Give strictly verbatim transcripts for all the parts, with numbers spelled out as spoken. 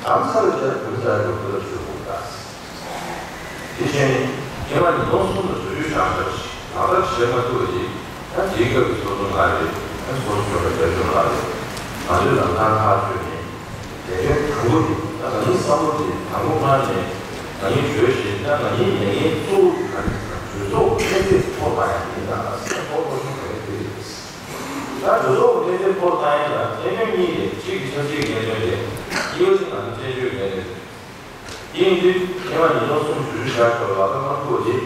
དམ་ཚ་ལ་བྱས་ན་དམ་ཚ་ཡོད་ཁུ་ལ་ཆོས་གོ་ད། དེ་བཞིན་ཉི་མ་ཉིས་སྟོང་གསུམ་ལ་བཟོ་བཅོས་བཞག་པ་ཞིག་ལག་བསྟར་བྱེད་མ་ཐུབ་པ་ཡིན་ན། དེའི་སྐབས་ཀྱི་ཚོགས་འདུ་ང་རེད། ཚོགས་གཙོ་གྲོས་པ་རྒྱ་ཆེན་ལགས་རེད། ང་ཚོས་ལམ་སང་ཐག་ཆོད་ནས་ལས་དོན་དང་པོ་དེ། ད་ང་གཉིས་བསམ་བློ་དེ་དང་པོ་གནང་ནས། ང་གཉིས་གྲོས་བྱས། ད་ང་གཉིས་ལས་འགན་གཙོ་བོ་དེ་ག་རེ་ཟེར་ན། གྲོས་ཚོགས་ཀྱི་འཕེལ་ཚད་མཐོ་བཏང་ཡ་དེ་ཡིན་ད། ད་སེམས་ཁོག་ཁོག་ཆུང་ག་རེ་དེ་རེད། ད་གྲོས་ཚོགས་ཀྱི་འཕེལ་ཚད་མཐོ་བཏང་ཡ་ལ་གནད་དོན་གཉིས་རེད། གཅིག་གི་ཆབ་སྲིད་གནད་དོན་རེད། གཉིས་པ་དེ་ང་ཚོ་བཙན་བྱོལ་གནད་དོན་རེད། དེ་ཡིན་དུས་ཉི་མ་ཉིས་སྟོང་གསུམ་བཞི་བཞག་ཆོག་ལག་བསྟར་མ་ཐུབ་པ་དེ།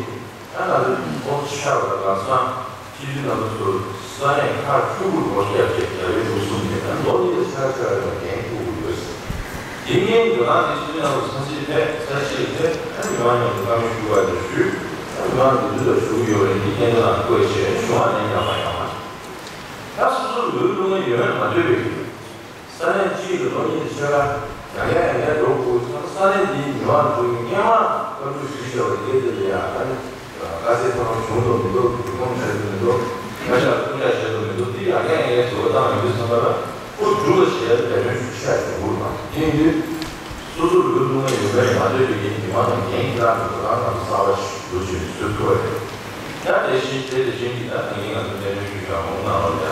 ད་ང་ཚོ་ཚོགས་ཆགས་པ་དང་ལམ་སང་སྤྱི་འཐུས་རྣམ་པ་ཚོ་ས་གནས་ཁག་བཅུ་དགུ་རུ་སྒོ་བཤད་བྱས། རྒྱ་བལ་འབྲུག་གསུམ་ནས། ད་ལོ་གཉིས་ལ་ཆགས་ཆགས་ཡོད་པ་འགན་འཁུར་དགོས་ཡོད། དེ་སྔའི་འགྲོ་སྟངས་དེ་སྤྱི་འཐུས་རྣམ་པ་ཚོ་ས་ཆ་ཕེབས། ས་ཆ་ཕེབས། ཨ་ནི་མི་མང་མཉམ་དུ་བཀའ་མོལ་ཞུ་བ་དེ་ཞུས། ཨ་ནི་མི་མང་འདི་ཚོ་ལ་ཞུ་གི་ཡོད་རེད། འདི་སྙན་ཐོ་དང་བཀོད་བྱས་ཞུ་བ་ནས་ཡག་པ་ཡོང་བ། ད་སོ་སོ་ལུས་ལུང་ཡོད་མ་ཐོས་པའི་ས་གནས་གཅིག་ལ་ལོ་གཉིས་ཀྱི་ཆེད་ལ་ཡང་བསྐྱར་ཡང་བསྐྱར་འགྲོ་དགོས་ཙང་། ས་གནས་འདིའི་མི་མང་ཚོ་གིས་སྔོན་མ་བཀའ་འཁྲོལ་ཞུས་བཞག་པ་དེ་དེ་ལ་ཡང་ཨ་ནི་དཀའ་ཚེགས་ཕོན་ཆུང་དུ་མི་འདུག་རྒྱུ་སྐོམ་བྱེད་དུ་མི་འདུག་སྐད་ཆ་ལ་བསྐུལ་ལྕག་བྱེད་དུ་མི་འདུག་དེ་ཡང་བསྐྱར་ཡང་བསྐྱར་བཟོ་འདྲ་བཏང་ཡོང་དུས་ཙམ་པ་ལ་ཁོ་སྒྲུབ་པ་བྱས་ལ་ལས་དོན་ཞིག་ཆགས་ཡོང་གི་རེད་པ། དེ་ཡིན་དུས་སོ་སོ་ལུས་ལུང་ཡོད་པའི་མ་ཐོས་པའི་མི་མང་ལ་འགན་འཁྱེར་རག་འགྲོ་སྟངས་ལ་གསར་པ་ཞིག་འདུག་ཅེས་བཟོ་ཐུབ་པ་རེད། ད་དེ་བཞིན་དེ་དེ་བཞིན་གྱི་ད་ད་གིན་ང་ཚོ་གནད་དོན་ཞུས་བཞག་མ་འོང་ནང་ལ་